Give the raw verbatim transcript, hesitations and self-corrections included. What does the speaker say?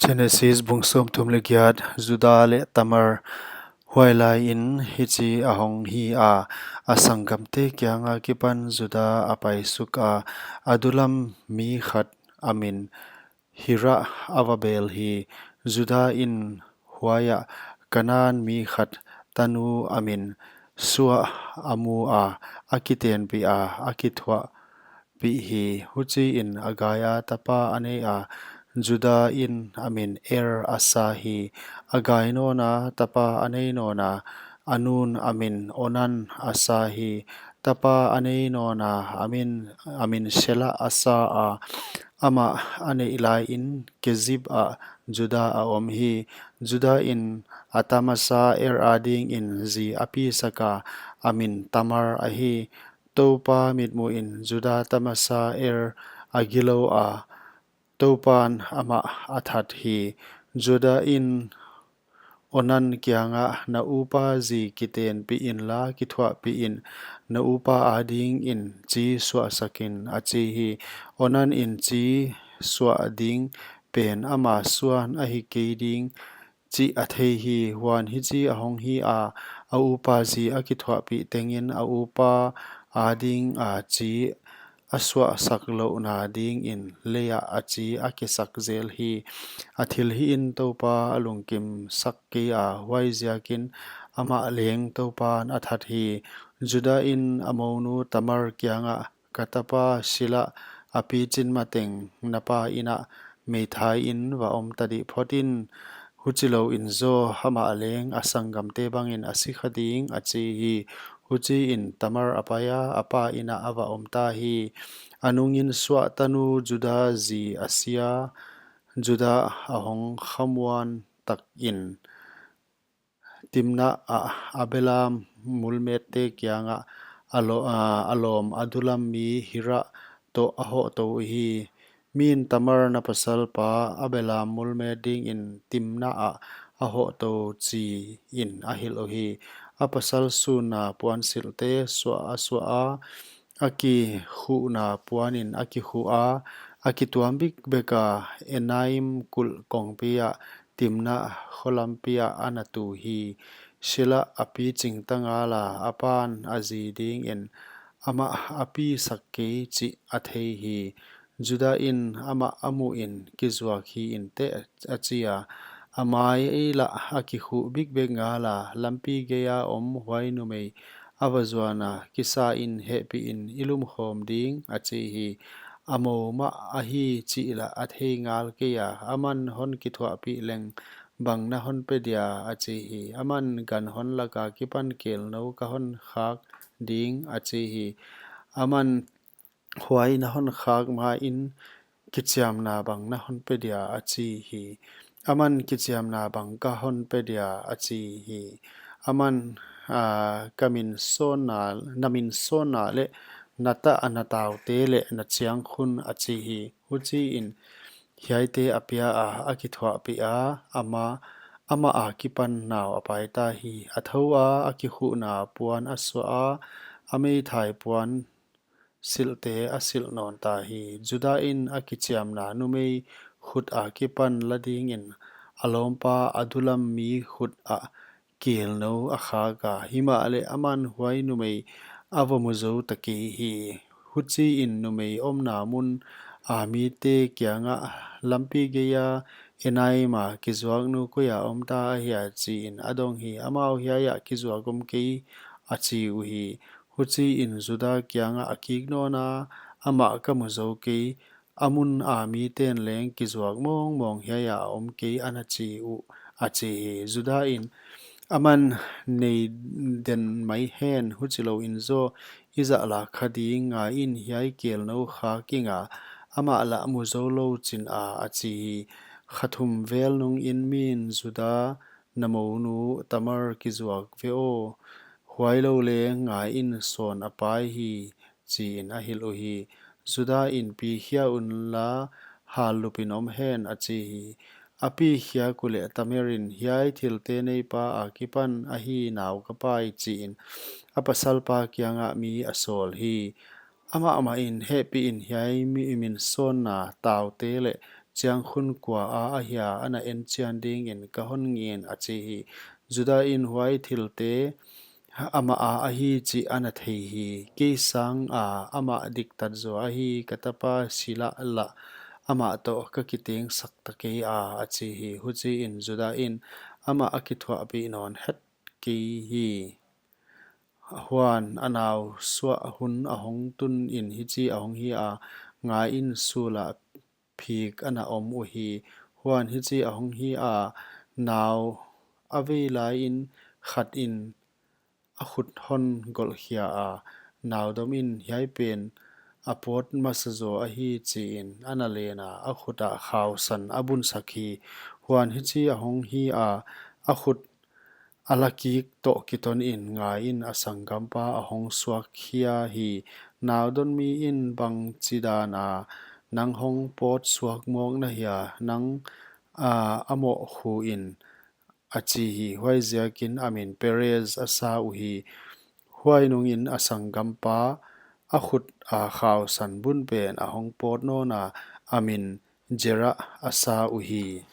Genesis bung sawmthum leh giat. Judah leh Tamar. Huailai in hichi ahong hi a, a sanggamte kianga kipan Judah a paisuk a, Adullam mi khat a min Hirah a va bel hi. Judah in huaiah Kanaan mi khat tanu a min Suah a mu a, a kitenpih a, a kithuah pih hi. Huchiin a gai a, tapa a nei a. Judah in a min Er a sa hi. A gai nawn a, tapa a nei nawn a, a nu'n a min Onan a sa hi. Tapa a nei nawn a, a min, a min Shelah a sa a. Amah a neih lai in Kezib ah Judah a om hi. Judah in a ta masa Er a dingin zi a pisak a, a min Tamar ahi. Toupa mitmuhin Judah ta masa Er a gilou a, Toupan amah a that hi. Judah in Onan kiangah, na upa zi kitenpih inla, kithuahpih in, na upa a dingin chi suahsak in, a chi hi. Onan in chi suah ding pen ama suan ahi kei ding chih a thei hi. Huan hichi ahong hi a, a upa zi a kithuahpih tengin a upa a dinga chi a suahsak louhna dingin leiah a chi a kesak zel hi. A thilhihin Toupa a lungkimsak kei a, huaiziakin amah leng Toupan a that hi. Judah in a mounu Tamar kiangah, ka tapa Shelah a pichin mateng na pa inn ah meithai in va om tadih phot in, huchilouin zaw amah leng a sanggamte bangin a si kha ding, a chi hi. Huchiin Tamar a pai a, a pa inn ah a va om ta hi. A nungin Suah tanu Judah zi a si a, Judah ahong khamuan takin Timnah ah a belam mulmette kiangah a lo-, a, a lawm Adullam mi Hirah toh a hohtou uhi. Min Tamar na pasalpa a belam mulmet dingin Timnah ah a hohtou chiin a hilh uhi. A pasal sunna puansilhte suah a suah a, a kikhuhna puanin a kikhuh a, a kituam bikbek a, Enaim kulh kongpi ah Timnah kho lampi ah a na tu hi. Shelah a piching ta ngal a, a pan a zi dingin amah a pisak kei chih a thei hi. Judah in amah a muhin, kizuak hi inteh, a chi a. A mai ei lah a kikhuh bikbek ngal a, lampi geia om huai numei a va zuan a, kisa in, hehpih in i lumkhawm ding, a chi hi. A mou mah ahi chih lah a thei ngal kei a, aman hon kithuahpih leng bang na hon pe dia, a chi hi. Aman gan hon lak a kipan kelnou ka hon khak ding, a chi hi. Aman huai na hon khak main kichiamna bang na hon pe dia, a chi hi. Aman kichiamna bang ka hon pe dia, a chi hi. Aman, ah, ka min sawnna, na min sawnna leh na ta a na taute leh na chiang khun, a chi hi. Huchiin hiaite a pia a, a kithuahpih a, ama, amah a kipan nau a pai ta hi. A thou a, a kikhuhna puan a suah a, a meithai puan silhte a silh nawn ta hi. Judah in a kichiamna numei khut a kipan la dingin a lawmpa Adullam mi khut ah kelnou a khak a, himahleh aman huai numei a va mu zou ta kei hi. Huchiin numei omna mun a mite kiangah, lampi geia Enaim a kizuak nu koia om ta ahia, chiin a dong hi. Amau, hiai ah kizuak om kei, a chi uhi. Huchiin Judah kiangah a kik nawn a, amah ka mu zou kei, a mun a miten leng kizuak mawngmawng hiai ah a om kei ana chi uh, a chi hi. Judah in, aman nei den mai hen, huchilouin zaw i zah lak kha ding, ngai in, hiai kelnou khak ing a, amah lah mu zou lou chin a, a chi hi. Kha thum vel nungin min Judah, na mounu Tamar kizuak ve aw, huailou leng ngai in, sawn a pai hi, chiin a hilh uhi. Judah in, pi khia unla, hal lupin om hen, a chi hi. A pi khiak uleh Tamar in, hiai thilte neipa a kipan ahi, nau ka pai, chiin a pasalpa kiangah mi a sawl hi. Amah mahin, hehpih in, hiai mi min sawnna taute leh chiang khun kua a ahia ana enchian dingin ka hon ngen, a chi hi. Judah in huai thilte amah a ahi chih ana thei hi. Kei sanga amah diktat zaw ahi ka tapa Shelah lah amah toh ka kitengsak ta kei a, a chi hi. Huchiin Judah in amah a kithuahpih nawn het kei hi. Huan a nau suah hun a hong tunin hichi a hong hi a, ngaiin, sul ah phik ana om uhi. Huan hichi a hong hi a, nau a vei laiin khatin a khut hon golhkhia a, naudomin, hiai pen a pawt masa zaw ahi, chiin ana len a, a khut ah khausan a bunsak hi. Huan hichi a hong hi a, a khut a la kik toh kitonin, ngaiin, a sanggampa a hong suak khia hi. Naudon mi in, bangchidan a nang hong pawt suak mawk na hia, nang a moh khu in, a chi hi. Huaiziakin a min Perez a sa uhi. Huai nungin a sanggampa a khut a khausan bun pen a hong pawt nawn a, a min Zerah a sa uhi.